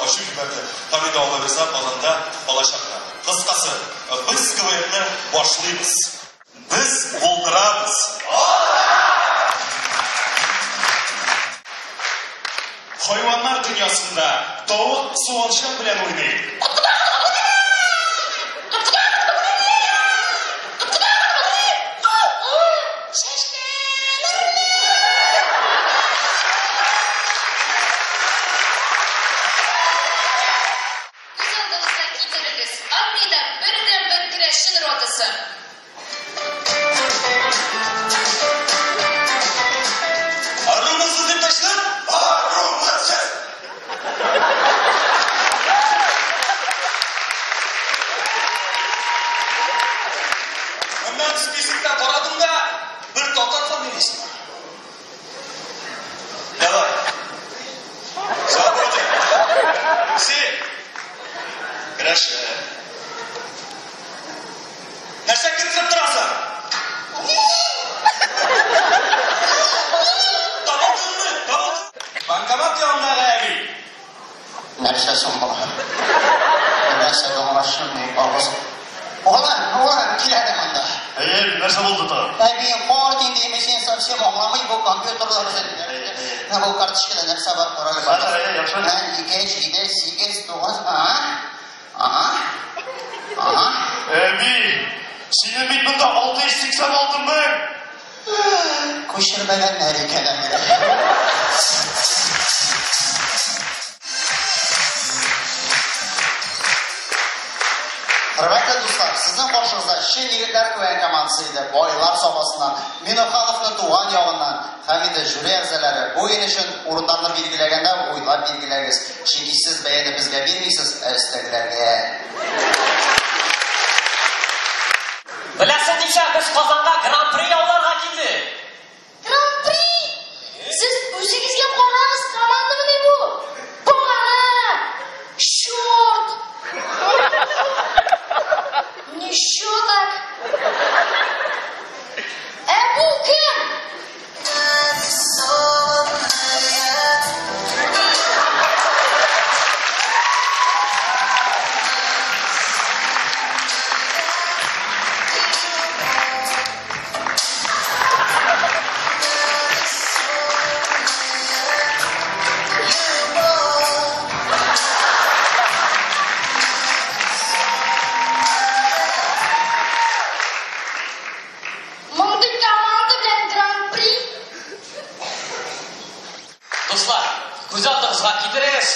ачып җибәрде. Һәм инде Алла бирсә, Казанда алачак та. Кыскасы, без КВНны башлыйбыз. Без булдырабыз. Хайваннар дөньясында тавык суалчан белән уйный. Күз алдыгызга китерегез, армиядә бердәнбер керәшен ротасы. Арумысыз дип ташлап, арумысыз! Моннан списокта карадым да, бер татар фамилиясе бар. Давай. Свободен. Син. Керәшен. Нәрсә көтеп торасың? Табылдыңмы? Табылдың. Банкомат янындагы әби. Нәрсә соң болар? Нәрсә аңлашылмый, авыз. Улан, улан, кил әле монда. Әйе, нәрсә булды тагын? Әби, карт инде, мин сине совсем аңламый бу компьютерлар. Менә бу карточкада нәрсә бар, карагыз. Хәзер, әйе, яхшы. Менә 2, 7, 8, 9, ага. Ага. Ага. Әби, синең бит монда 686 мең. Күчермәгәннәр икән әле. Хөрмәтле дуслар, сезнең каршыгызда чын егетләр КВН командасы иде. Байлар Сабасыннан, Минухановны туган ягыннан һәм инде жюри әгъзалары бу уен өчен урыннарны билгеләгәндә уйлап билгеләгез. Чөнки сез бәяне безгә бирмисез, ә өстәгеләргә. Беләсең ничә, без Казанга Гран-при яуларга килдек. Гран-при! Сез үзегезгә карагыз, командамыни бу? Багана! Черт! Ничего так? Ә бу кем? Мондый команда белән Гран-при. Дуслар, күз алдыгызга китерегез,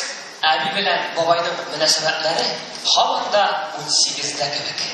әби белән бабайның мөнәсәбәтләре һаман да 18-дә кебек.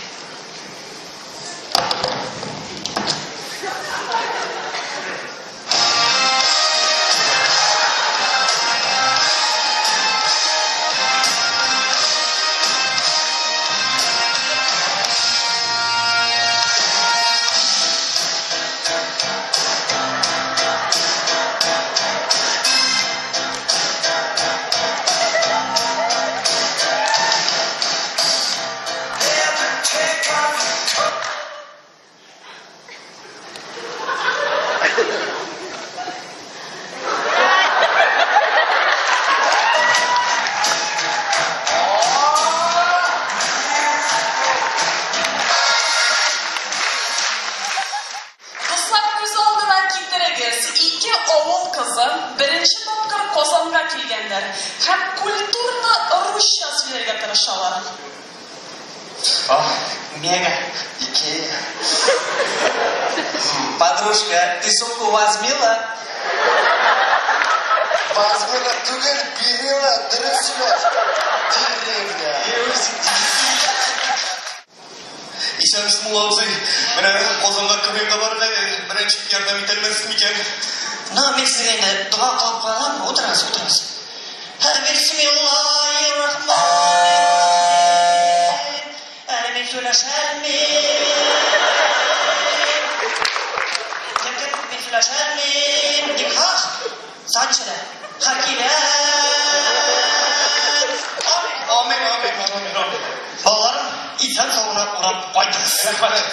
Дуслар, күз алдына китерегез, ике авыл кызы беренче тапкыр Казанга килгәннәр һәм культурно русча сөйләргә тырышалар. Ох, мега, Икея. Подружка, ты сумку возьмила? Возьмила түгел, бирела, дөрес сөйлә. Деревня. Исәнмесез, мулла абзый. Менә Казанга КВНга барып әле, беренче ярдәм итә алмассыз микән? Ну, мин сезгә инде дога кылып куям, утырыгыз, утырыгыз. Бисмиллаһир-рахманир-рахим. Әле мин сөйләшәлмим. Кем кем мин сөйләшәлмим. Никах санчыда. Хакилә. Амин. Амин, амин, амин, амин. Балаларым, исән сау гына урап кайтыгыз. Рәхмәт.